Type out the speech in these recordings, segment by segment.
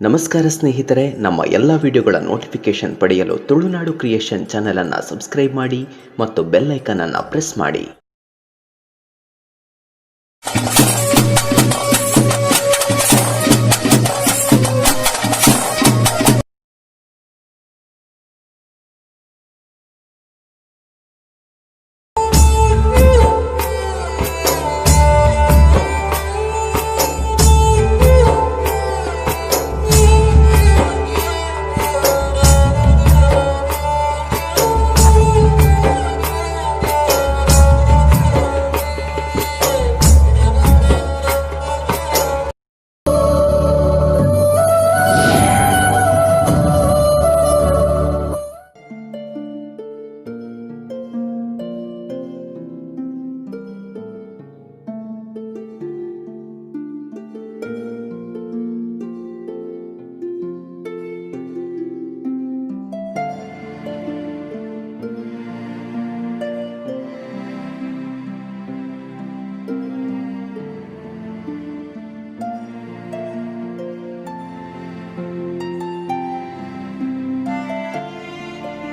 ನಮಸ್ಕಾರ ಸ್ನೇಹಿತರೆ, ನಮ್ಮ ಎಲ್ಲ ವಿಡಿಯೋಗಳ ನೋಟಿಫಿಕೇಶನ್ ಪಡೆಯಲು ತುಳುನಾಡು ಕ್ರಿಯೇಷನ್ ಚಾನೆಲ್ ಅನ್ನು ಸಬ್ಸ್ಕ್ರೈಬ್ ಮಾಡಿ ಮತ್ತು ಬೆಲ್ ಐಕಾನ್ ಅನ್ನು ಪ್ರೆಸ್ ಮಾಡಿ.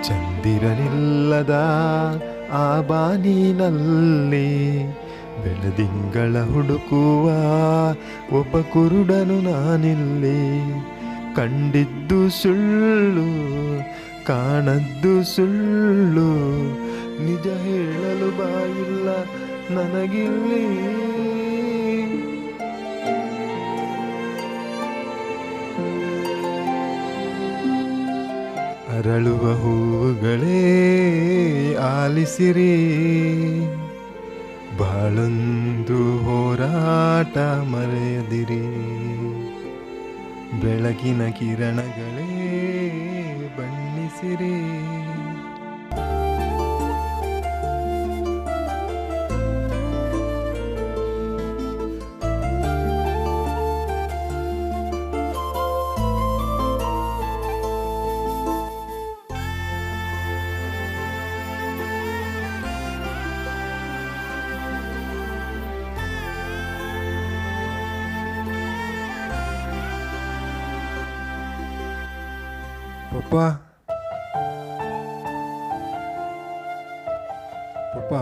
ಚಂದಿರನಿಲ್ಲದ ಆ ಬಾನಿನಲ್ಲಿ ಬೆಳದಿಂಗಳ ಹುಡುಕುವ ಒಬ್ಬ ಕುರುಡನು ನಾನಿಲ್ಲಿ. ಕಂಡಿದ್ದು ಸುಳ್ಳು, ಕಾಣದ್ದು ಸುಳ್ಳು, ನಿಜ ಹೇಳಲು ಬಾಯಿಲ್ಲ ನನಗಿಲ್ಲಿ. ಅರಳುವ ಹೂವುಗಳೇ ಆಲಿಸಿರಿ, ಬಾಳೊಂದು ಹೋರಾಟ ಮರೆಯದಿರಿ. ಬೆಳಕಿನ ಕಿರಣಗಳೇ ಬಣ್ಣಿಸಿರಿ. ಪಪ್ಪ ಪಪ್ಪ,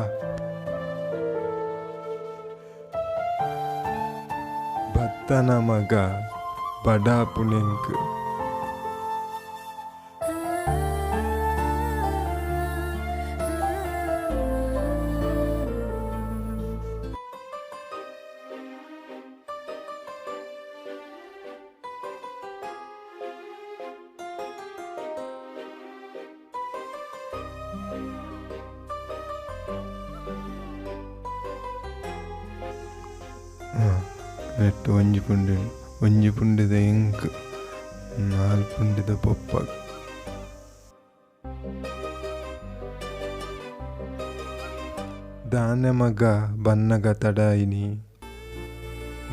ಭತ್ತನ ಮಗ ಬಡಾಪುನೆಂಕ್. ನೆಟ್ಟು ಒಂಜಿ ಪುಂಡಿ, ಒಂಜಿ ಪುಂಡಿದ ಎಂಕ್, ನಾಲ್ ಪುಂಡಿದ ಪೊಪ್ಪ. ದಾನೆ ಮಗ ಬನ್ನಗ ತಡಾಯಿನಿ,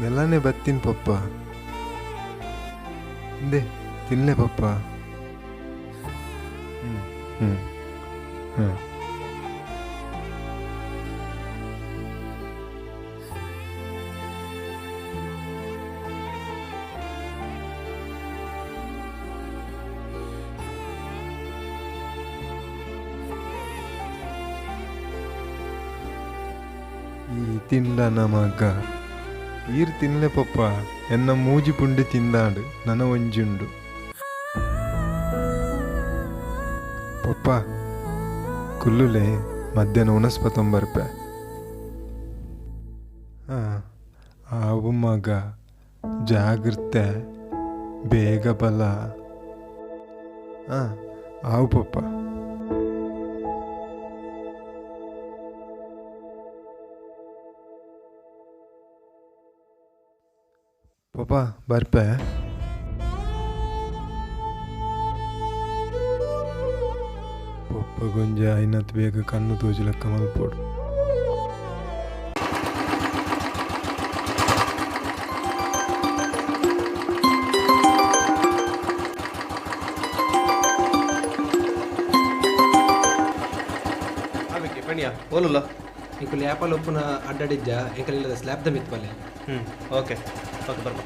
ಮೆಲ್ಲನೆ ಬತ್ತಿನ ಪಪ್ಪ. ಇಂದೆ ತಿನ್ಲೆ ಪಪ್ಪ. ಹ್ಞೂ ಹ್ಞೂ ಹ್ಞೂ. ಈ ತಿಂಡನ ಮಗ ಈರ್ ತಿನ್ಲೆ ಪಪ್ಪ, ಎನ್ನ ಮೂಜಿ ಪುಂಡಿ ತಿಂದಾಡು ನನ ಒಂಜುಂಡು. ಪಪ್ಪ ಕುಲ್ಲುಲೆ, ಮಧ್ಯಾಹ್ನ ಉಣಸ್ಪತ್ತೊಂಬರ್ಪೆ. ಹಾಂ ಆವು ಮಗ, ಜಾಗ್ರತೆ, ಬೇಗ ಬಲ. ಹಾಂ ಆವು ಪಪ್ಪ. ಪಪ್ಪ ಬರ್ಪೆ. ಪಪ್ಪ ಗೊಂಜ ಐನತ್ ಬೇಗ ಕಣ್ಣು ತೋಜುಲಕ್ಕ ಮಲ್ಪೋಡು. ಪಣಿಯ ಓಲುಲ್ಲ. ಎಂಕುಲು ಯಾಪಲ್ ಒಪ್ಪುನ ಅಡ್ಡಡಿಜ್ಜ, ಎಂಕಲ್ ಸ್ಲ್ಯಾಬ್ the ಮಿತ್ ಬಲ್ಲೆ. ಹ್ಞೂ, ಓಕೆ ಓಕೆ, ಬರ್ಪ.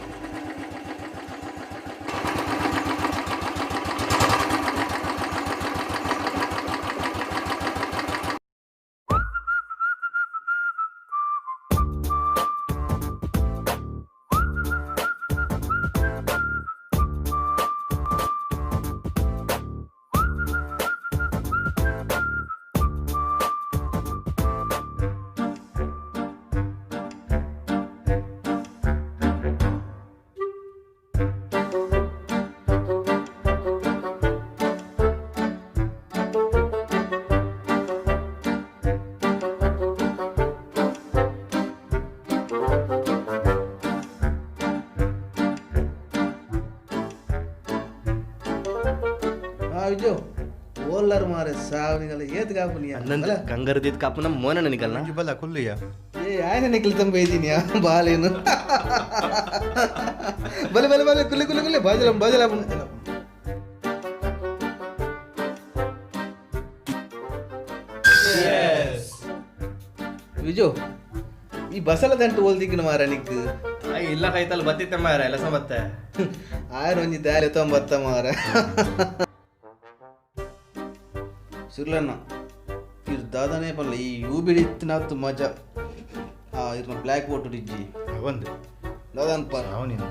ವಿಜು ಓಲ್ಲರ್ ಮಾರೆ ಸಾವನಿಗಲ್ಲ ಏತ್ ಕಾಪುನಿಯ ಕಂಗರದಿದ್ ಕಾಪುನ ಮೋನ ನಿಕಲ್ನ ಬಲ ಕುಲ್ಲಿಯ ಏ ಆಯ್ನ ನಿಕಲ್ ತಂಬ ಇದ್ದೀನಿ ಬಾಲೇನು ಬಲೆ ಬಲೆ ಬಲೆ ಕುಲ್ಲಿ ಕುಲ್ಲಿ ಕುಲ್ಲಿ ಬಾಜಲ ಬಾಜಲ ವಿಜು ಈ ಬಸಲ ದಂಟು ಓಲ್ದಿಕ್ಕಿನ ಮಾರ ನಿಕ್ ಇಲ್ಲ ಕೈತಲ್ ಬತ್ತಿತ್ತೆ ಮಾರ ಎಲ್ಲ ಬತ್ತೆ ಆಯ್ನ ಒಂಜಿ ದಾರಿ ತೊಂಬತ್ತ ಮಾರ ಸುರ್ಲಣ್ಣ ಇರ್ ದಾದಾನೇ ಪನ್ಲ ಈ you ಬಿಡಿತ್ತಿನಾತು ಮಜಾ ಆ ಇರ್ನ ಬ್ಲ್ಯಾಕ್ ಬೋಟ್ ಇಜ್ಜಿ ಒಂದು ದಾದಾನ್ ಪರ್ ಅವನಿನ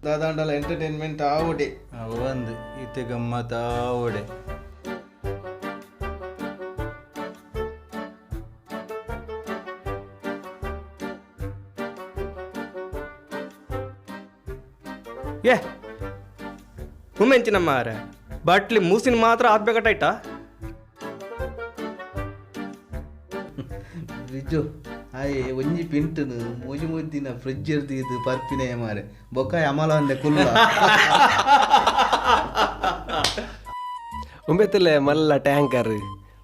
ದಾದಾಂಡಲ ಎಂಟರ್ಟೈನ್ಮೆಂಟ್ ಆವಡೆ ಒಂದು ಇತ್ತೆ ಗಮ್ಮತ್ ಆವಡೆ ಏ ಉಮ್ಮೆಂಚಿನ ಮಾರ ಬಟ್ಲಿ ಮೂಸಿನ ಮಾತ್ರ ಆತ್ಬೇಕಟಾಯ್ತಾ ವಿಜು ಆಯ್ ಒಂಜಿ ಪಿಂಟನು ಮೂಜಿ ಮೂಜಿ ದಿನ ಫ್ರಿಜ್ ಇರ್ದು ಪರ್ಪಿನೇ ಮಾರೆ ಬೊಕ್ಕ ಅಮಲ ಅಂದೆ ಕುಲ್ಲ ಉಂಬೆತ್ತಲೆ ಮಲ್ಲ ಟ್ಯಾಂಕರ್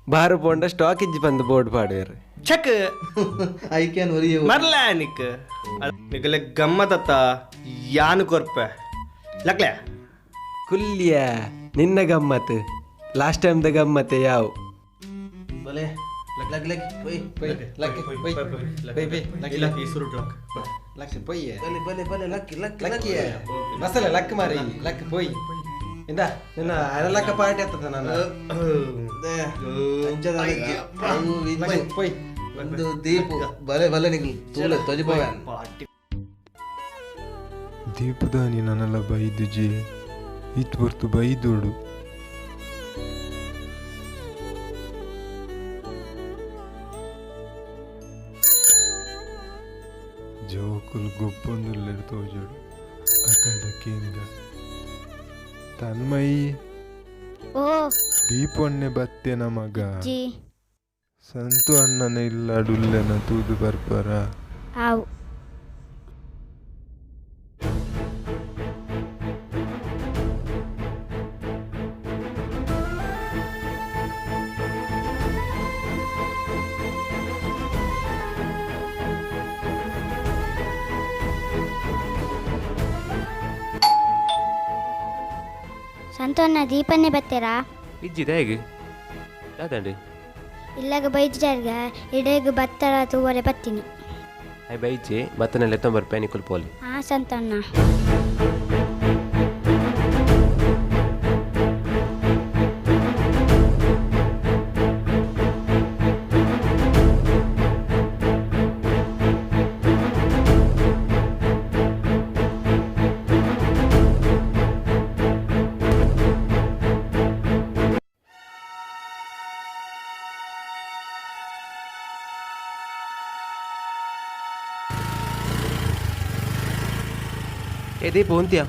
ಬಾರು ಪೋಂಡ ಸ್ಟಾಕ್ ಇಜ್ಜಿ ಬಂದು ಬೋರ್ಡ್ ಪಾಡುವೆರ್ check I can ಒರಿಯು ಮರ್ಲ ನಿಕ್ ನಿಕಲೆ ಗಮ್ಮತತ್ತ ಯಾನು ಕೊರ್ಪೆ ಲಕ್ಲೆ ಕುಲ್ಲಿಯ ನಿನ್ನ ಗಮ್ಮತ್ ಲಾಸ್ಟ್ ಟೈಮ್ the ಗಮ್ಮತ್ತೆ ಯಾವು ಬಲೆ ಲಕ್ ಲಕ್ ಲಕ್ ಒಯ್ ಲಕ್ ಲಕ್ ಪೊಯ್ಯೆ ಬಲೆ ಬಲೆ ಬಲೆ ಲಕ್ಕಿ ಲಕ್ಕಿ ಲಕ್ಕಿಯ ಮಸಲೆ ಲಕ್ ಮಾರಿ ಲಕ್ ಪೊಯ್ ಇಂದ ನಿನ್ನ ಅರಲಕ್ಕ ಪಾರ್ಟಿ ಆಗ್ತದ ನಾನು ಪೊಯ್ ಒಂದು ದೀಪು ಬಲೆ ಬಲೆ ನಿಕ್ ತೂಲೆ ತೊಜಿಪೋವ ದೀಪದಾನಿ ನನ್ನಲ್ಲ ಬೈದುಜಿ ಇತ್ ಬರ್ತು ಬೈದೋಡು ಜೋಕುಲ್ ಗೊಬ್ಬೊಂದುಲ್ಲೆಡ್ ತೋಜೋಡು ಅಕಲ್ಡ ಕೇಂಗ ತನ್ಮಯಿ ಓ ದೀಪೊನ್ನೆ ಬತ್ತೇನ ಮಗ ಜಿ ಸಂತು ಅಣ್ಣನ ಇಲ್ಲಡುಲ್ಲೆನ ತೂದು ಬರ್ಪರ ಆವು ಸಂತೋನ ದೀಪನ್ನೇ ಬತ್ತೀರಾ ಇಜ್ಜಿ ಹೇಗೆ ದಾದಂಡಿ ಇಲ್ಲಾಗ ಬೈಜ್ಜಾರ್ಗ ಇಡೇಗ ಬತ್ತರ ತೂವರೆ ಬತ್ತೀನಿ I ಬೈಜಿ ಬತ್ತನಲ್ಲಿ ಎತ್ತೊಂಬರ್ಪೆ ನಿಕುಲ್ ಪೋಲಿ ಹಾ ಸಂತಣ್ಣ ಏ ದೀಪ ಉಂತಿಯಾ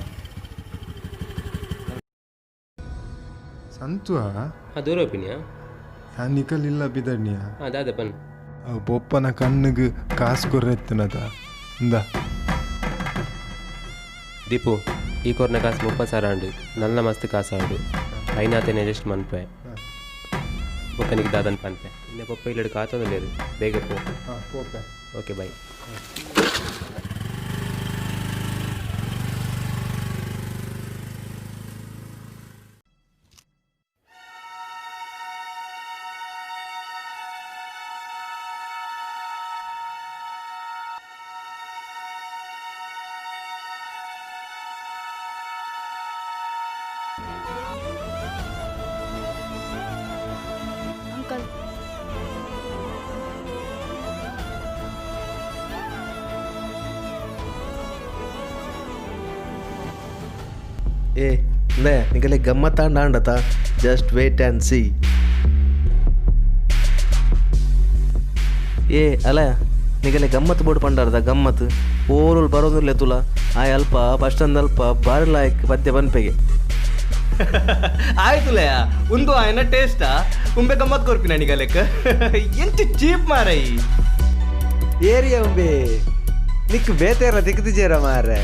ಸಂತುವ ಹಾಂ ದೂರ ಒಪ್ಪಿನಿಯಾ ಯಾ ನಿಕಲ್ ಇಲ್ಲ ಬಿದಡ್ನಿಯ ಹಾಂ ದಾದ ಪನ್ ಅವು ಪೊಪ್ಪನ ಕಣ್ಣಿಗೆ ಕಾಸು ಕೊರ್ರೆತ್ತನದ ಇಂದ ದೀಪು ಈ ಕೊರ್ನ ಕಾಸು 30,000 ಅಂಡು ನಲ್ಲ ಮಸ್ತ್ ಕಾಸು ಆಂಡು ಐನಾತೇನೆ ಜಸ್ಟ್ ಮನ್ಪೆ ಬೊಕ್ಕನಿಗೆ ದಾದನ್ ಪನ್ಪೆ ಇನ್ನ ಪೊಪ್ಪ ಇಲ್ಲಡು ಕಾತೊಂದು లేదు ಬೇಗ ಪೋ ಹಾಂ ಪೋಪೆ ಓಕೆ ಬಾಯ್ ಅಂಕಲ್ ಏ ನೇ ನಿಕಲೆ ಗಮ್ಮತ್ತಾಂಡ ಆಂಡತ ಜಸ್ಟ್ ವೇಟ್ ಆ್ಯಂಡ್ ಸಿ ಏ ಅಲ ನಿಗಲೆ ಗಮ್ಮತ್ ಬೋರ್ಡ್ ಪಂಡಾರ್ದ ಗಮ್ಮತ್ ಓರುಲ್ ಬರೋದಿಲ್ಲ ತುಲ ಆಯ್ ಅಲ್ಪ ಬಸ್ ಸ್ಟ್ಯಾಂಡ್ ಅಲ್ಪ ಬಾರಿ ಲಾಯಕ್ ಪದ್ಯ ಪನ್ಪೆಗೆ. ಆಯ್ತುಲೇ ಒಂದು ಆಯನ ಟೇಸ್ಟಾ ಉಂಬೆ ಗಮ್ಮತ್ ಕೊರ್ಪಿನ ನಿಗಲೆಕ್ ಎಂಚ ಚೀಪ್ ಮಾರೈ ಏರಿಯ ಉಂಬೆ ನಿಕ್ ಬೇತೇರ ದಿಕ್ಕದಿಜೇರ ಮಾರ್ರೆ.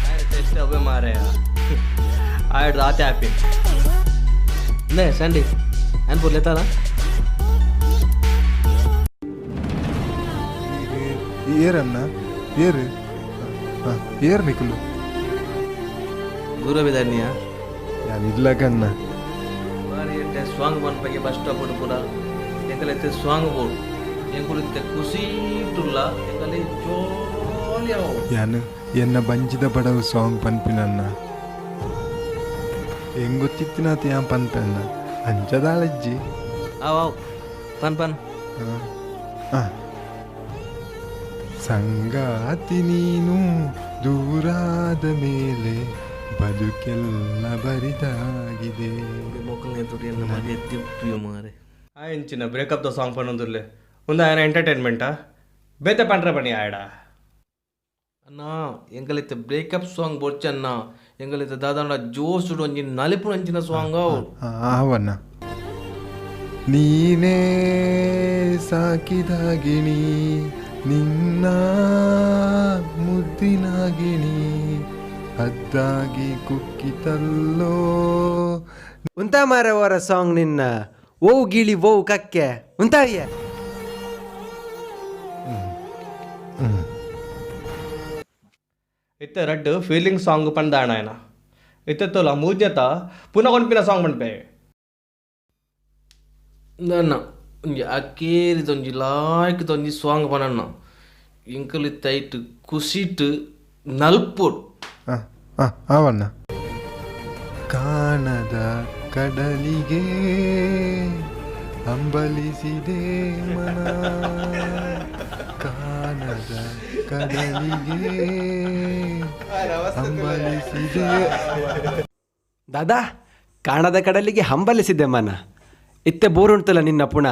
ಆಯನ ಟೇಸ್ಟ್ ಅವೇ ಮಾರಯ್ಯ. ಆಯ್ತು ಆತೆ ಹ್ಯಾಪಿ. ನೇ ಸಂಡಿ ಅನ್ ಪುರ್ಲೆತಾಲ. ಏರನ್ನ ಏರು ಹಾಂ ಏರ್ ನಿಕುಲು. ಗುರಬಿದಾನಿಯ. ಯಾನ್ ಇಲ್ಲ ಕಣ್ಣ. ಬಾರಿ ಎಡ್ಡೆ ಸ್ವಾಂಗ್ ಮನ್ಪಗೆ ಬಸ್ ಸ್ಟಾಪ್ ಪೂರ ಎಂಕಲೈತೆ ಸ್ವಾಂಗ್ ಬೋರ್ಡ್ ಎಂಕುಲಿತ್ತೆ ಖುಷಿ ಟುಲ್ಲ ಎಂಕಲೆ ಜಾಲಿ ಅವು. ಯಾನ್ ಎನ್ನ ಬಂಜಿದ ಬಡವು ಸಾಂಗ್ ಪನ್ಪಿನನ್ನ ಹೆಂಗೊತ್ತಿತ್ತಿನಾತ ಯಾನ್ ಪನ್ಪೆನ್ನ ಅಂಚದಾಳಜ್ಜಿ. ಅವ್ ಅವ್ ಪನ್ ಪನ್. ಆ. ಸಂಗಾತಿ ನೀನು ದೂರಾದ ಮೇಲೆ ಬದುಕೆಲ್ಲ ಬರಿದಾಗಿದೆ. ಮೊಕ್ಕಲ್ನೇ ತುಡಿ ಎಲ್ಲ ಮನೆ ತಿಪ್ಪಿಯು ಮಾರೆ. ಆಯಂಚಿನ ಬ್ರೇಕಪ್ the song ಪನ್ನೊಂದುರ್ಲೆ ಒಂದು ಆಯನ ಎಂಟರ್ಟೈನ್ಮೆಂಟಾ ಬೇತೆ ಪಂಡ್ರೆ ಬನ್ನಿ ಆಯಡ. ಅಣ್ಣ ಎಂಕಲೈತೆ ಬ್ರೇಕಪ್ ಸಾಂಗ್ ಬೊರ್ಚನ್ನ ಎಂಕಲೈತೆ ದಾದಾಂಡ ಜೋಸುಡು ಒಂಜಿ ನಲಿಪು ಅಂಚಿನ ಸಾಂಗ್ ಅವು. ಆವನ್ನ ನೀನೇ ಸಾಕಿದ ಗಿಣಿ ನಿನ್ನ ಮುದ್ದಿನ ಗಿಣಿ ಅದ್ದಾಗಿ ಕುಕ್ಕಿತಲ್ಲೋ. ಉಂತ ಮಾರ ಅವರ ಸಾಂಗ್ ನಿನ್ನ ಓವು ಗಿಳಿ ಓವು ಕಕ್ಕೆ ಉಂತಾವಿಯ. ಇತ್ತೆ ರಡ್ಡ್ ಫೀಲಿಂಗ್ ಸಾಂಗ್ ಪಂದಾಣ ಆಯನ ಇತ್ತೆ ತೋಲ ಮೂಜ್ಞತ ಪುನಃ ಕೊನ್ಪಿನ ಸಾಂಗ್ ಪನ್ಪೆ. ನನ್ನ ಒಂಜಿ ಅಕೇರಿದೊಂಜಿ ಲಾಯ್ಕ್ದೊಂಜಿ ಸಾಂಗ್ ಪನಣ್ಣ ಎಂಕಲಿತ್ತೆ ಐಟ್ ಖುಷಿಟ್ ನಲ್ಪೊಡು. ಆವಣ್ಣ ಕಾಣದ ಕಡಲಿಗೆ ಹಂಬಲಿಸಿದೆ ಮನ ಕಾಣದ ಕಡಲಿಗೆ ಹಂಬಲಿಸಿದೆ. ದಾದಾ ಕಾಣದ ಕಡಲಿಗೆ ಹಂಬಲಿಸಿದೆ ಮನ ಇತ್ತೆ ಬೋರುಂಟಲ್ಲ ನಿನ್ನ ಪುಣ.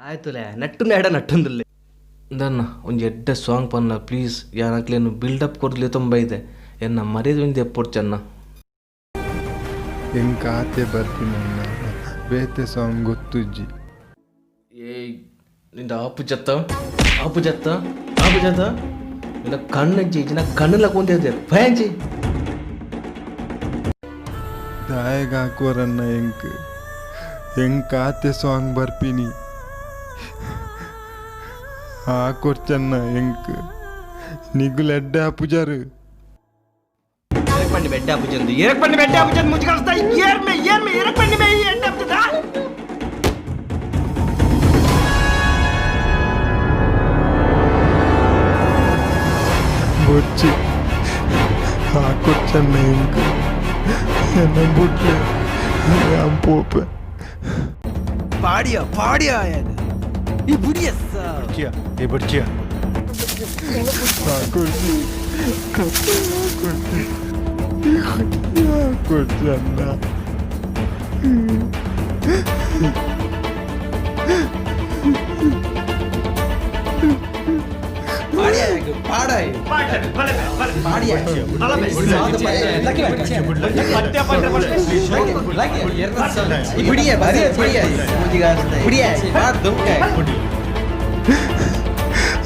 ಆಯ್ತುಲೆ ನಟ್ಟು ಎಡ ನಟ್ಟೊಂದುಲ್ಲೆ. ದನ್ನ ಒಂಜಿ ಎಡ್ಡೆ ಸಾಂಗ್ ಪನ್ನ ಪ್ಲೀಸ್ ಯಾನಕ್ಲೇನು ಬಿಲ್ಡಪ್ ಕೊರ್ಲಿ ತುಂಬ ಇದೆ ಎನ್ನ ಮರ್ಯಾದೆ ಒಂಜಿ ಎಪ್ಪೊಡ್ಚನ್ನ. ಎಂಕಾತೆ ಬರ್ಪಿನಣ್ಣ ಬೇತೆ ಸಾಂಗ್ ಗೊತ್ತುಜ್ಜಿ. ಏಯ್ ನಿಂದ ಆಪು ಜತ್ತ ಆಪು ಜತ್ತ ಆಪು ಜತ್ತ ನಿನ್ನ ಕಣ್ಣಂಚಿ ಇಜ್ಜಿನ ಕಣ್ಣುಲ ಕೊಂದೆ ಭಯಂಚಿ. ದಾಯಗ ಹಾಕೋರನ್ನ ಎಂಕ್ ಎಂಕಾತೆ ಸಾಂಗ್ ಬರ್ಪಿನಿ ಹಾಕೊರ್ಚನ್ನ ಎಂಕ್ ನಿಗುಲೆಡ್ಡೆ ಪೂಜಾರು. ಎರಕ್ ಬೆಡ್ಡ ಪೂಜಂದು ಎರಕ್ ಪಂಡಿ ಬೆಡ್ಡ ಪೂಜಂದು ಮುಚ್ಚಿಕಳಿಸ್ತಾ ಏರ್ಮೆ ಏರ್ಮೆ ಎರಕ್ ಪಂಡಿ ಮೇ ಎಡ್ಡ ಪೂಜ. ಬೊಚ್ಚಿ ಹಾಕೊರ್ಚನ್ನ ಎಂಕ್ ಎನ್ನ ಬುಟ್ಲೆ ಪೋಪೆ. ಪಾಡಿಯ ಪಾಡಿಯ ಈ ಬುಡಿಯ. ಏ ಬಡ್ಚಿಯ ಹಾಕೊರ್ಚಿ ಹಾಕೊರ್ಚಿ ಹಾಕೊರ್ಚನ್ನ.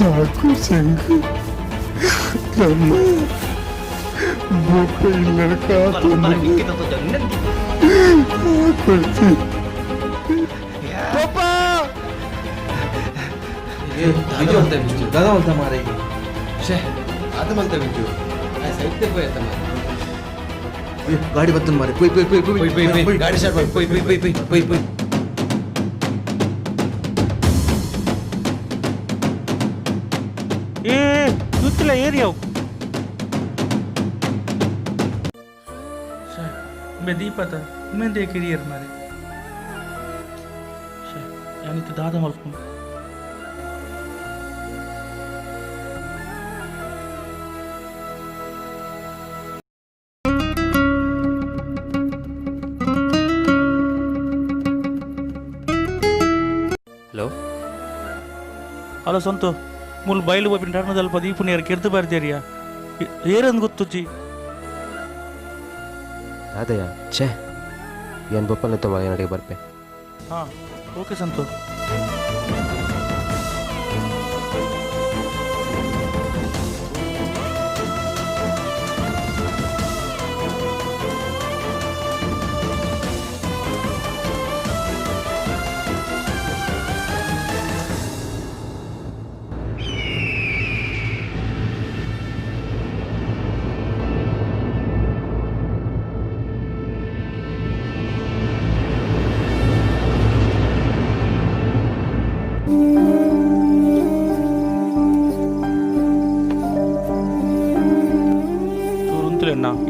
ಹಾಕೊರ್ಚಂಗ್ ನಮ್ಮ ಬೊಕ್ಕ ಇಲ್ಲ ಕಾತು ಹಾಕೊರ್ಚಿ. ದಾದಾ ಮಲ್ತ ಮಾರೆ ಶೇ ಆತ ಮಲ್ತ ಬಿಂಜು ಸೈತೆ ಪೋಯತ್ತ ಮಾರೆ. ಗಾಡಿ ಬತ್ತನ್ ಮಾರೆ ಪೋಯ್ ಪೋಯ್ ಪೋಯ್ ಪೋಯ್ ಪೋಯ್ ಪೋಯ್ ಗಾಡಿ ಸ್ಟಾರ್ಟ್ ಪೋಯ್ ಪೋಯ್ ಪೋಯ್ ಪೋಯ್ ಪೋಯ್ ಪೋಯ್. ಏ ಗೊತ್ತಿಲ್ಲ ಏರಿಯಾವು ಮೆ ದೀಪತ ಉಮ್ಮೆಂದೇ ಕಿರಿಯರ್ ಮಾರೆ ಶೇ ಯಾನಿತ್ತು ದಾದ ಮಲ್ಪುಂಡು. ಹಲೋ ಹಲೋ ಸಂತು ಮುಲ್ ಬೈಲು ಪೋಪಿನ ಟರ್ನದಲ್ಪ ದೀಪುನಿಯರ್ ಕೆರ್ದು ಬರ್ದೇರಿಯಾ ಏರಂದು ಗೊತ್ತುಜ್ಜಿ. ದಾದಯ್ಯ ಛೇ ಏನು ಬೊಪ್ಪನ ತೊಂಬ ಏನಾಡಿಗೆ ಬರ್ಪೆ. ಹಾಂ ಓಕೆ ಸಂತು.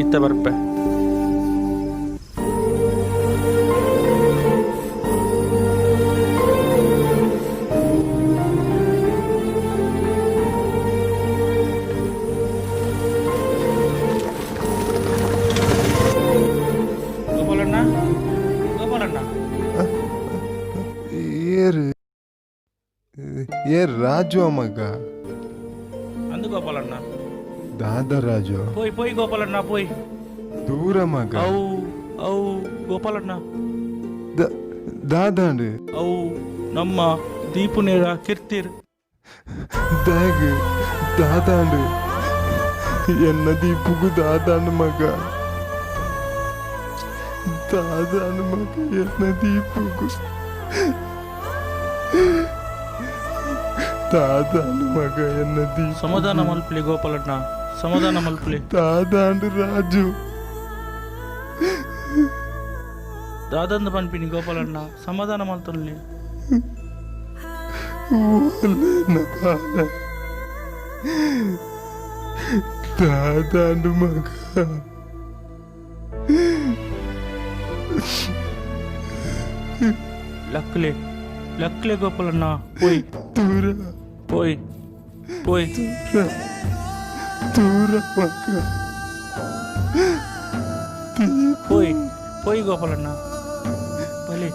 ಇತ್ತ ಬರ್ಪೆ. ಗೋಪಾಲಣ್ಣ, ಗೋಪಾಲಣ್ಣ. ಏರು ಏರ್ ರಾಜು ಮಗ. ಅಂದು ಗೋಪಾಲಣ್ಣ. ದಾದ ರಾಜು. ಪೋಯ್ ಪೋಯ್ ಗೋಪಾಲಣ್ಣ ಪೋಯ್. ದೂರ ಮಗ. ಅವು ಅವು ಗೋಪಾಲಣ್ಣ. ದಾದಾಂಡು. ಅವು ನಮ್ಮ ದೀಪುನೇರ ಕಿರ್ತಿರ್. ದಾಗ ದಾದಾಂಡು ಎನ್ನ ದೀಪುಗು ದಾದಾಂಡು ಮಗ. ದಾದಾಂಡು ಮಗ ಎನ್ನ ದೀಪುಗು ದಾದಾಂಡು ಮಗ ಎನ್ನ ದೀಪ. ಸಮಾಧಾನ ಮಲ್ಪಲಿ ಗೋಪಾಲಣ್ಣ, ಸಮಾಧಾನ ಮಲ್ಪಲಿ. ದಾದಾಂಡು ರಾಜು. ದಾದಂದ ಪನ್ಪಿನಿ ಗೋಪಾಲಣ್ಣ, ಸಮಾಧಾನ ಮಲ್ತೊಲ್ಲಿ. ದಾದಾಂಡು ಮಗ. ಲಕ್ಲೆ ಲಕ್ಲೆ ಗೋಪಾಲಣ್ಣ, ಪೋಯ್ ದೂರ ಪೋಯ್ ಪೋಯ್ ದೂರ ಮಗ. ಪೋಯ್ ಪೋಯ್ ಗೋಪಾಲಣ್ಣ. ಬಲೆ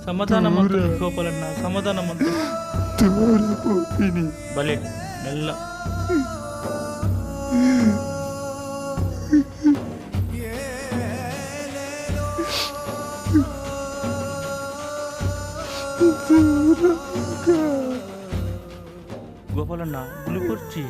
ಸಮಾಧಾನ ಮಂತು ಗೋಪಾಲಣ್ಣ, ಸಮಾಧಾನ ಮಂತು. ದೂರ ಹೋಗ್ತೀನಿ. ಬಲೆ ಮೆಲ್ಲ. ದೂರ ಮಗ. ಗೋಪಾಲಣ್ಣ ಗುಳಿ ಕೊರ್ಚಿ.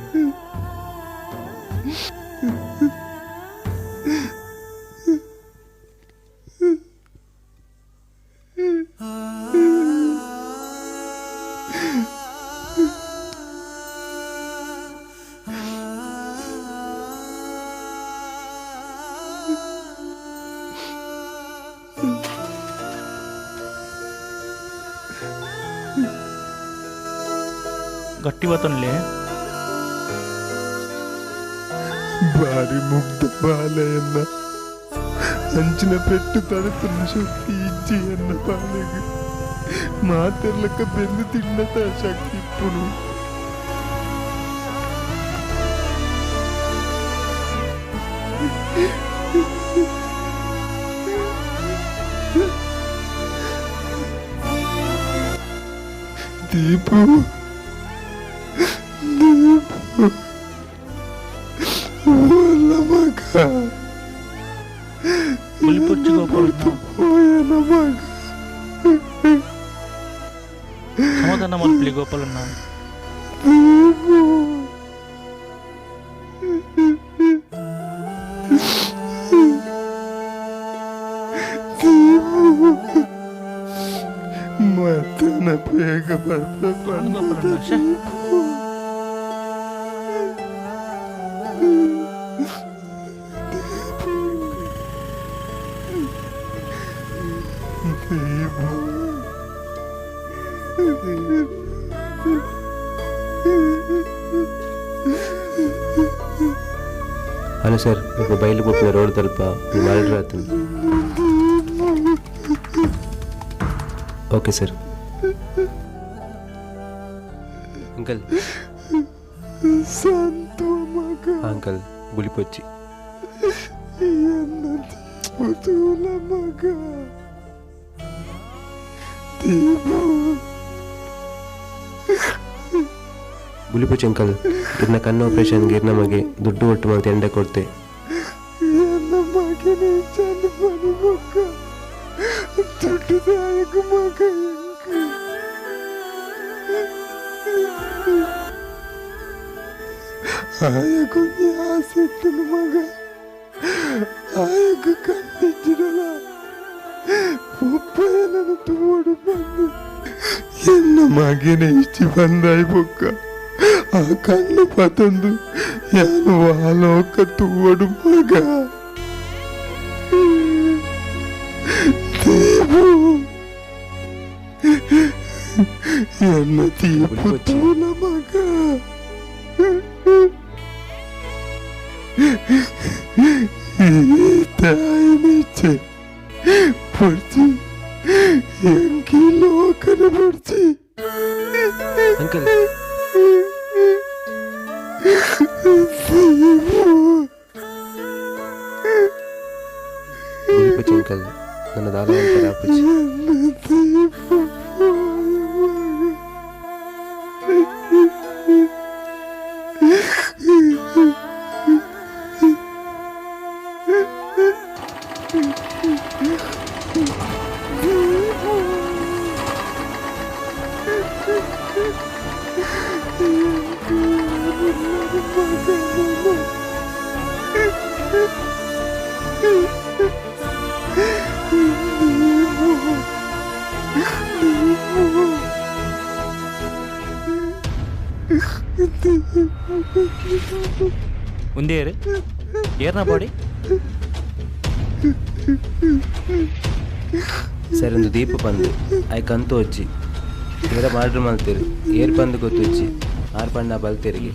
ಗಟ್ಟಿ ಬತ್ತನ್ಲೆ. ಬಾರಿ ಮುಗ್ಧ ಬಾಲೆಯನ್ನ ಅಂಚಿನ ಪೆಟ್ಟು ತಡೆತನ ಶಕ್ತಿ ಇಜ್ಜೆಯನ್ನ ಬಾಲೆಗೆ ಮಾತೆರ್ಲಕ್ಕ ಬೆಂದು ತಿನ್ನತ ಶಕ್ತಿ ಇಪ್ಪುನು. ದೀಪು ದೀಪು ಓಲ ಮಗ. ಗುಳಿ ಗೋಪಾಲಣ್ಣ. ಹೋಯನ ಮಗ. ಸಮಾಧಾನ ಮಲ್ಪಲಿ ಗೋಪಾಲಣ್ಣ. ದೀಪು ದೀಪು ಮತ್ತನ ಬೇಗ ಬರ್ಪೆ. ಗೋಪಾಲಣ್ಣ ಶ್ಯೆ. ಹಲೋ ಸರ್, మీకు బయలు పుట్టిన రోడ్ తలుప మీ మాట్లాడు రాతుంది. Okay sir. Uncle. ಸಂತು ಮಗ. ಅಂಕಲ್ ಬುಲಿಪೊಚ್ಚಿ. ಎನ್ನ ದೀಪು ಮಗ. ದೀಪು ಬುಲಿಪೊಚ್ಚಿ ಅಂಕಲ್, ಇರ್ನ ಕಣ್ಣು ಆಪರೇಷನ್ಗೆ ಇರ್ನ ಮಗೆ ದುಡ್ಡು ಒಟ್ಟು ಮಲ್ತು ಎಂಡೆ ಕೊಡ್ತೆ. ಎನ್ನ ಮಗನೇ ಚಂದ. ದುಡ್ಡು ಮಗ ಆಯಗೊಂದು ಆಸೆ ಇತ್ತು ಮಗ ಆಯಗ ಕಣ್ಣಿಟ್ಟಿರಲ್ಲ ಒಬ್ಬ ತೋಡು ಬಂದು ಎನ್ನ ಮಗನ ಇಷ್ಟಿ ಬಂದಾಯಿ ಬೊಕ್ಕ ಆ ಕಣ್ಣು ಪತಂದು ಯಾನು ಆಲೋಕ ತೋಡು ಮಗ ದೀಪು ಎನ್ನ ದೀಪು ತೂಲ ಮಗ ತಾಯಿನಿಚ್ಚೆ ಪಡ್ಚಿ ಎಂಕಿ ಲೋಕನ ಪಡ್ಚಿ ಅಂಕಲ್ ಬುಲಿಪಚ್ಚಿ ಅಂಕಲ್ ನನ್ನ ದಾಲ ಅಂತಾರೆ ಆಪುಜಿ. ಉಂದೇರು ಏರ್ನ ಬಾಡಿ ಸರ್ ಒಂದು ದೀಪ ಬಂದು ಆಯ್ ಕಂತು ಹಚ್ಚಿ ಏರ ಮಾಡ್ರ್ ಮಲ್ತೀರಿ ಏರ್ ಬಂದು ಗೊತ್ತುಚ್ಚಿ ಆರ್ ಬಣ್ಣ ಬಲ್ತೀರಿಗೆ.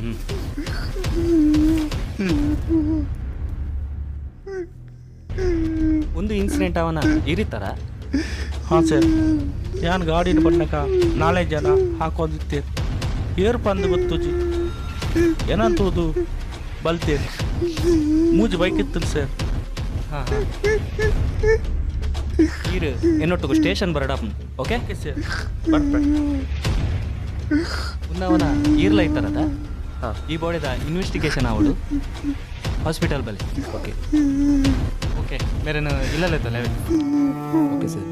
ಒಂದು ಇನ್ಸಿಡೆಂಟ್ ಅವನ ಇರಿತಾರ? ಹಾಂ ಸರ್, ಯಾನ್ ಗಾಡಿನ ಬಣ್ಣಕ ನಾಳೆ ಜನ ಹಾಕೋದಿತ್ತೇರಿ ಏರ್ ಪಂದು ಗೊತ್ತುಜಿ ಏನಂತೋದು ಬಲ್ತೇರಿ ಮೂಜಿ ಬೈಕ್ ಇತ್ತು ಸರ್. ಹಾಂ ಹಾಂ ಈರು ಎನ್ನೊಟ್ಟಿಗೆ ಸ್ಟೇಷನ್ ಬರಡಪ್ಪ. ಓಕೆ ಸರ್ ಬರ್ಪೆ. ಉನ್ನವನ ಈರ್ಲ ಇತ್ತಾರದ? ಹಾಂ. ಈ ಬಾಡಿದ ಇನ್ವೆಸ್ಟಿಗೇಷನ್ ಅವಳು ಹಾಸ್ಪಿಟಲ್ ಬಲ್ಲಿ. ಓಕೆ ಓಕೆ ಮೇರೇನು ಇಲ್ಲಲ್ಲ ಓಕೆ ಸರ್.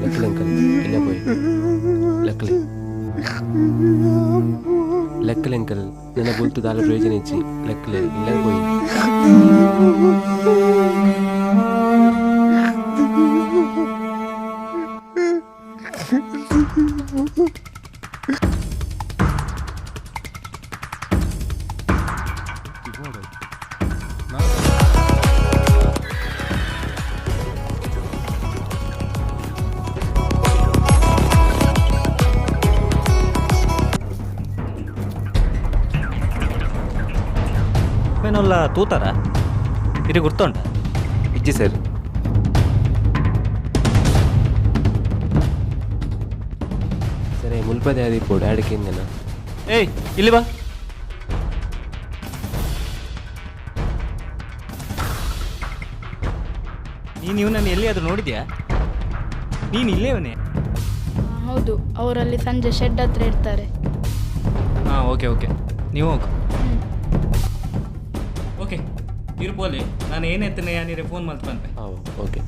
ಲಕ್ಲಿ ಅಂಕಲ್ ಇಲ್ಲ ಪೋಯ್ ಲಕ್ಲಿ ಲಕ್ಕಲೆ ಅಂಕಲ್ ನನ್ನ ಬುಲ್ತು ದಾಲ ಪ್ರಯೋಜನ ಇಚ್ಚಿ ಲಕ್ಕಲೆ ಇಲ್ಲ ಪೋಯ್. ಮೇನೊಲ್ಲ ತೂತಾರ ಇದು ಗುರ್ತುಂಟ? ಇಜ್ಜಿ ಸರ್. ಸರಿ ಮುಲ್ಪದೆ ಆದಿಪ್ಪು ಡ್ಯಾಡಿಗೆ ಏಯ್ ಇಲ್ಲಿ ಬಾ. ನೀನು ಇವನನ್ನು ಎಲ್ಲಿಯಾದರೂ ನೋಡಿದ್ಯಾ? ನೀನು ಇಲ್ಲೇವನೇ? ಹೌದು, ಅವರಲ್ಲಿ ಸಂಜೆ ಶೆಡ್ ಹತ್ರ ಇರ್ತಾರೆ. ಹಾಂ ಓಕೆ ಓಕೆ ನೀವು ಹೋಗು. ಓಕೆ ಇರ್ಬೋಲಿ ನಾನು ಏನೆತ್ತನೆ ಯಾನಿರೆ ಫೋನ್ ಮಲ್ತು ಬಂತೆ. ಹಾಂ ಓಕೆ.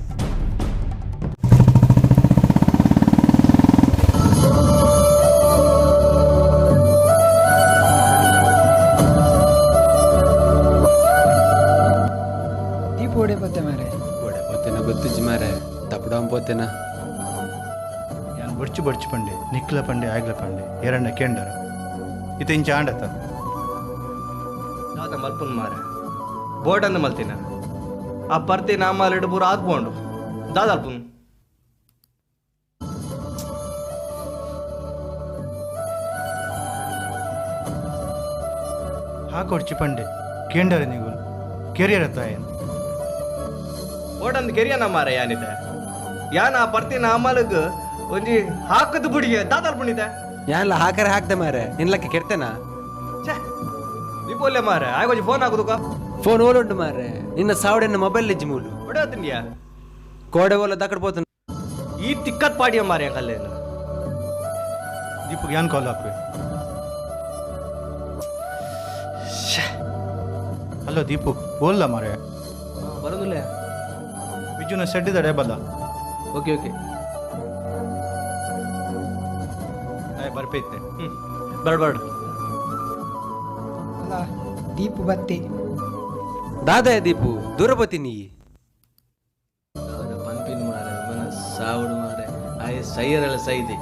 ದೀಪು ಓಡೆ ಪತ್ತೆ ಮಾರೆ ಓಡೆ ಪೋತೆನ ಗೊತ್ತುಜ್ಜಿ ಮಾರೆ ತಪ್ಪಡಂ ಪೋತೆನ. ಯಾನ್ ಬೊಡ್ಚು ಬೊಡ್ಚು ಪಂಡೆ ನಿಕ್ಲ ಪಂಡೆ ಆಗ್ಲ ಪಂಡೆ ಎರಣ್ಣ ಕೆಂಡರ ಇತ ಇಂಚ ಆಂಡತ ದಾದ ಮಲ್ಪುನ್ ಮಾರೆ ಬೋಟ್ ಅಂದ ಮಲ್ತಿನ ಆ ಪರ್ತಿ ನಾಮಾಲಿಡು ಪೂರ ಆತ್ಕೊಂಡು ದಾದ ಅಲ್ಪುನ್ ಹಾಕೊಡ್ಚಿ ಪಂಡೆ ಕೇಂಡರ ನೀವು ಕೆರಿಯರ ತಾಯನ್ ಬೋಟ್ ಅಂದ್ ಕೆರಿಯನ ಮಾರೆ ಯಾನಿದೆ ಯಾನ್ ಆ ಪರ್ತಿ ನಾಮಾಲಿಗ್ ಒಂಜಿ ಹಾಕದ ಬುಡಿಗೆ ದಾದ ಅಲ್ಪುಣಿದೆ ಯಾನ್ಲ ಹಾಕರೆ ಹಾಕ್ದೆ ಮಾರೆ ನಿನ್ಲಕ್ಕೆ ಕೆಡ್ತೇನಾ? ಛೇ ದೀಪೋಲೆ ಮಾರೆ ಆಗ ಫೋನ್ ಹಾಕುದುಕ ಫೋನ್ ಓಲುಂಟು ಮಾರೆ ನಿನ್ನ ಸಾವಡೆನ್ನ ಮೊಬೈಲ್ ಇಜ್ಜಿ ಮೂಲು ಹೊಡೆಯತ್ತಿನ್ಯಾ ಕೋಡೆ ಓಲ ದಕ್ಕಡ್ ಪೋತು ಈ ತಿಕ್ಕತ್ ಪಾಡಿಯ ಮಾರೆ ಕಲ್ಲೇನು ದೀಪುಗೆ ಯಾನ್ ಕಾಲ್ ಹಾಕುವೆ? ಹಲೋ ದೀಪು ಬೋಲ್ಲ ಮಾರೆ. ಬರೋದಿಲ್ಲ ಬಿಜುನ ಸೆಡ್ಡಿದಡೆ ಬಲ್ಲ. Okay okay. ಆಯ್ ಬರ್ಪೆ ಇತ್ತೆ. ಬರಡ್ ಬರಡ್. ಅಲ್ಲ ದೀಪು ಬತ್ತೆ. ದಾದಾ ದೀಪು ದೂರಪತಿ ನೀ ಪನ್ಪಿನ ಮಾರೆ ಮನ ಸಾವಡು ಮಾರೆ ಆಯ್ ಸೈಯರೆಲ್ಲ ಸೈದೆ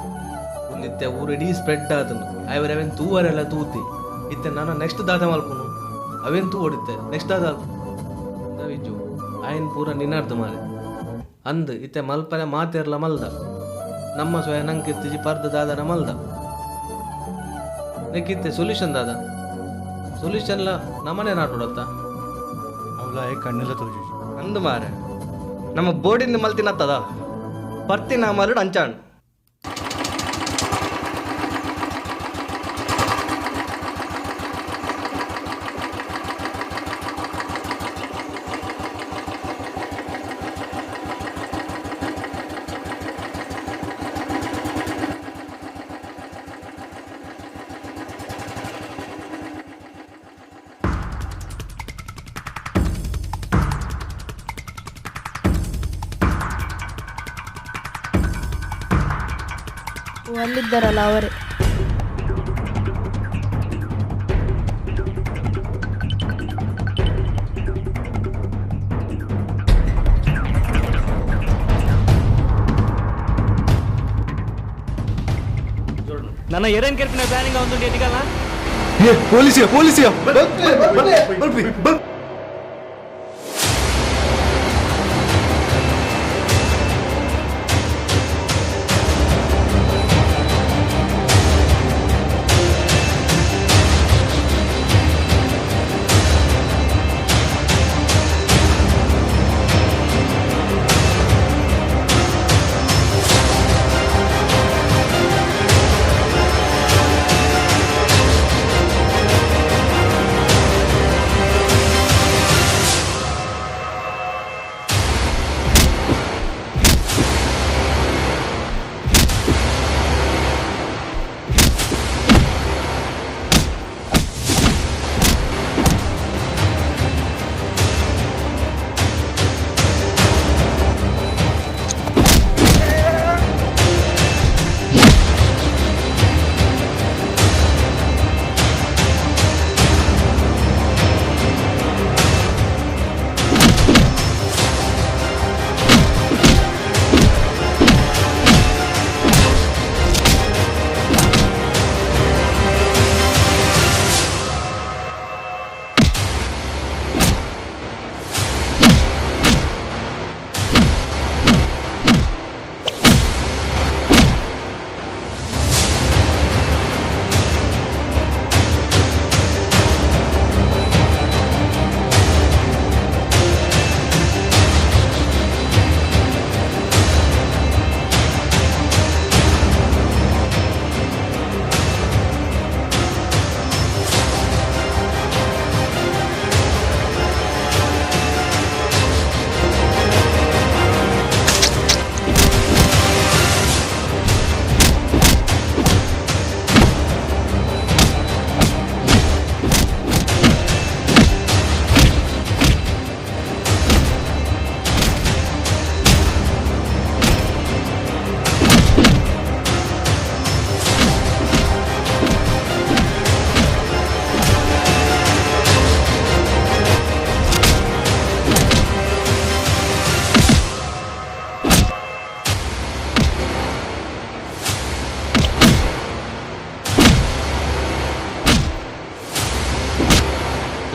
ಒಂದಿತ್ತೆ ಊರಿಡೀ ಸ್ಪ್ರೆಡ್ ಆತನು. ಆಯ್ ಅವೇನು ತೂವರೆಲ್ಲ ತೂತಿ ಇತ್ತೆ. ನಾನು ನೆಕ್ಸ್ಟ್ ದಾದ ಮಲ್ಪುನು, ಅವೇನು ತೂ ಓಡಿತ್ತೆ ನೆಕ್ಸ್ಟ್ ದಾದ ವಿಜ್ಜು ಆಯನ್ ಪೂರ ನಿನ್ನಾರ್ದು ಮಾರೆ ಅಂದ್ ಇತ್ತೆ ಮಲ್ಪನೆ ಮಾತೇರ್ಲ ಮಲ್ದ ನಮ್ಮ ಸ್ವಯ ನಂಗೆ ಇತ್ತಿಜಿ ಪರ್ದ ದಾದನ ಮಲ್ದ ನೆಕ್ಕಿತ್ತೆ ಸೊಲ್ಯೂಷನ್ ದಾದ ಸೊಲ್ಯೂಷನ್ಲ ನಮ್ಮನೆ ನಾಟೋಡತ್ತ. ಅವಲ ಆಯ್ ಕಣ್ಣೆಲ್ಲ ತೋಜು. ಅಂದು ಮಾರೆ ನಮ್ಮ ಬೋರ್ಡಿಂದ ಮಲ್ತಿನತ್ತದ ಪರ್ತಿನ ಮರಡು ಅಂಚಾಣ್. ಅಲ್ಲಿದ್ದಾರಲ್ಲ ಅವರೇ. ನನ್ನ ಎರೇನ್ ಕೆರ್ಪಿನ ಪ್ಲಾನಿಂಗ್ ಒಂದು ಎನಿಗಲ್ಲ. ಪೊಲೀಸಿಯ ಪೊಲೀಸಿಯ ಬರ್ಪಿ ಬರ್.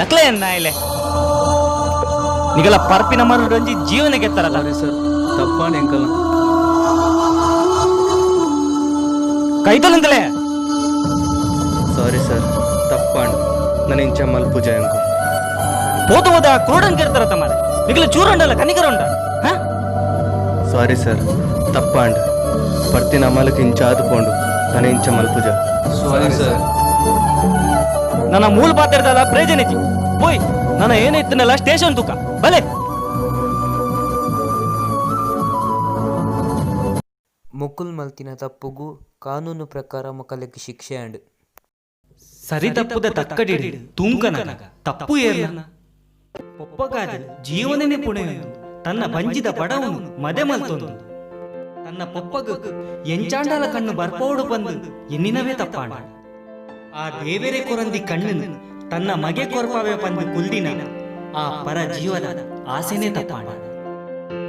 ಲಕ್ಲೆ ನಾಯಿಲೆ ನಿಗಲ ಪರ್ಪಿನ ಮರುಡೊಂಜಿ ಜೀವನ ಗೆತ್ತಾರಲ್ಲ. ಸರ್ ತಪ್ಪಾಣ ಎಂಕಲ್ಲ. ಕೈತಲಂತಲೇ. ಸಾರಿ ಸರ್, ತಪ್ಪಾಂಡ್ ನನ್ನ ಇಂಚ ಮಲ್ಪುಜ ಎಂಕು. ಪೋತ ಹೋದ ಕ್ರೋಡನ್ ಕೆರ್ತಾರ ತಮಾರೆ ನಿಗಲ ಚೂರಂಡಲ್ಲ ಕನಿಕರುಂಡ. ಹಾ ಸಾರಿ ಸರ್, ತಪ್ಪಾಂಡ್ ಪರ್ತಿನ ಅಮಲಕ್ಕೆ ಇಂಚ ಆದುಕೊಂಡು ನನ್ನ ಇಂಚ ಮಲ್ಪುಜ. Sorry sir. ನನ್ನ ಮೂಲ ಪಾತ್ರದಲ್ಲ ಪ್ರೇಜನಿಜಿ ಪೋಯ್ ನನ್ನ ಏನಿತ್ತನಲ್ಲ ಸ್ಟೇಷನ್ ತೂಕ ಬಲೆ. ಮೊಕುಲ್ ಮಲ್ತಿನ ತಪ್ಪುಗು ಕಾನೂನು ಪ್ರಕಾರ ಮೊಕಲೆಗ್ ಶಿಕ್ಷೆ ಆಂಡ್. ಸರಿ ತಪ್ಪುದ ತಕ್ಕಡಿ ತೂಂಕನ ತಪ್ಪು ಏರ್ನ ಪೊಪ್ಪಗಾದ ಜೀವನನೇ ಪುಣೆಯೊಂದು ತನ್ನ ಬಂಜಿದ ಬಡವನು ಮದೆ ಮಲ್ತೊಂದು. ತನ್ನ ಪೊಪ್ಪಗು ಎಂಚಾಂಡಲ ಕಣ್ಣು ಬರ್ಪೋಡು ಬಂದು ಎನ್ನಿನವೇ ತಪ್ಪಾಣ. ಆ ದೇವರೇ ಕೊರಂದಿ ಕಣ್ಣು ತನ್ನ ಮಗೆ ಕೊರ್ಪವೇ ಬಂದು ಕುಲ್ದಿನ ಆ ಪರ ಜೀವದ ಆಸೆನೇ ತಪ್ಪಾಣ.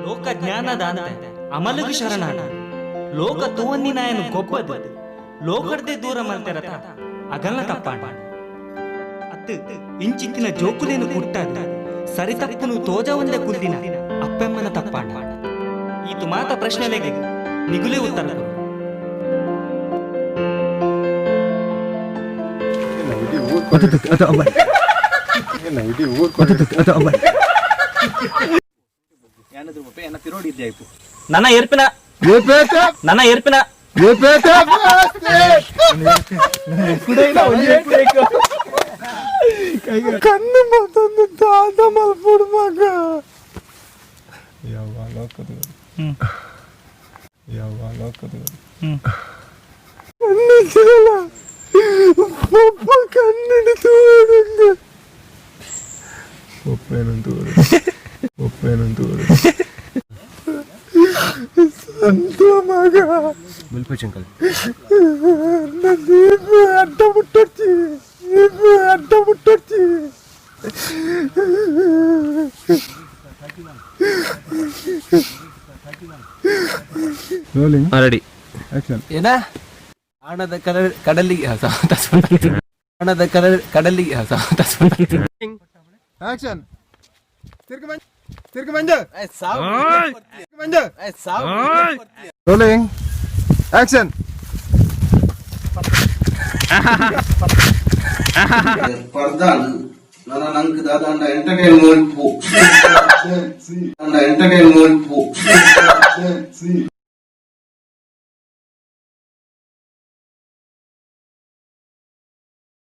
ಲೋಕ ಜ್ಞಾನದ ಅಂತ ಅಮಲಗು ಶರಣಾಣ. ಲೋಕ ತೂವನ್ನಿನಾಯನು ಗೊಬ್ಬದು ಲೋಕರ್ದೆ ದೂರ ಮಲ್ತೆರತ ಅಗಲ್ನ ತಪ್ಪಾಣ. ಅತ್ತು ಇಂಚಿತ್ತಿನ ಜೋಕುಲೇನು ಕುಟ್ಟಾದ ಸರಿ ತಪ್ಪುನು ತೋಜವಂದೆ ಕುಲ್ದಿನ ಅಪ್ಪೆಮ್ಮನ ತಪ್ಪಾಣ. ಈತು ಮಾತ ಪ್ರಶ್ನೆಲೆಗೆ ನಿಗುಲೇ ಉತ್ತರ ಕೊಡು. ನನ್ನ ಏರ್ಪಿನ ನನ್ನ ಏರ್ಪಿನ ಕಣ್ಣು ಮತ್ತೊಂದು ದಾದ ಮಲ್ಪುಡು ಮಗ. ಯಾವ ಲೋಕದ, ಯಾವ ಲೋಕದ ಕಣ್ಣು ಪಪ್ಪ ಕಣ್ಣು ತೋಡುಂಡು. ಪಪ್ಪ ತೋಡು, ಪಪ್ಪ ತೋಡು ಸಂತ ಮಗ. ಅಡ್ಡ ಮುಟ್ಟೊಚ್ಚಿ, ಅಡ್ಡ ಮುಟ್ಟೊಚ್ಚಿ. ರೋಲಿಂಗ್. ರೆಡಿ. ಆಕ್ಷನ್. ಏನ ಆಣದ ಕಡಲಿಗೆ, ಆಣದ ಕಡಲಿಗೆ. ಆಕ್ಷನ್. ತಿರ್ಗ ಬಂಜ, ತಿರ್ಗ ಬಂಜ, ಬಂಜ. ರೋಲಿಂಗ್. ಆಕ್ಷನ್. ಪರ್ದಾನ್ ನನ್ನ ನಂಕ್ ದಾದಾಂಡ ಎಂಟರ್ಟೈನ್ಮೆಂಟ್ ಪೋ, ಎಂಟರ್ಟೈನ್ಮೆಂಟ್ ಪೋ.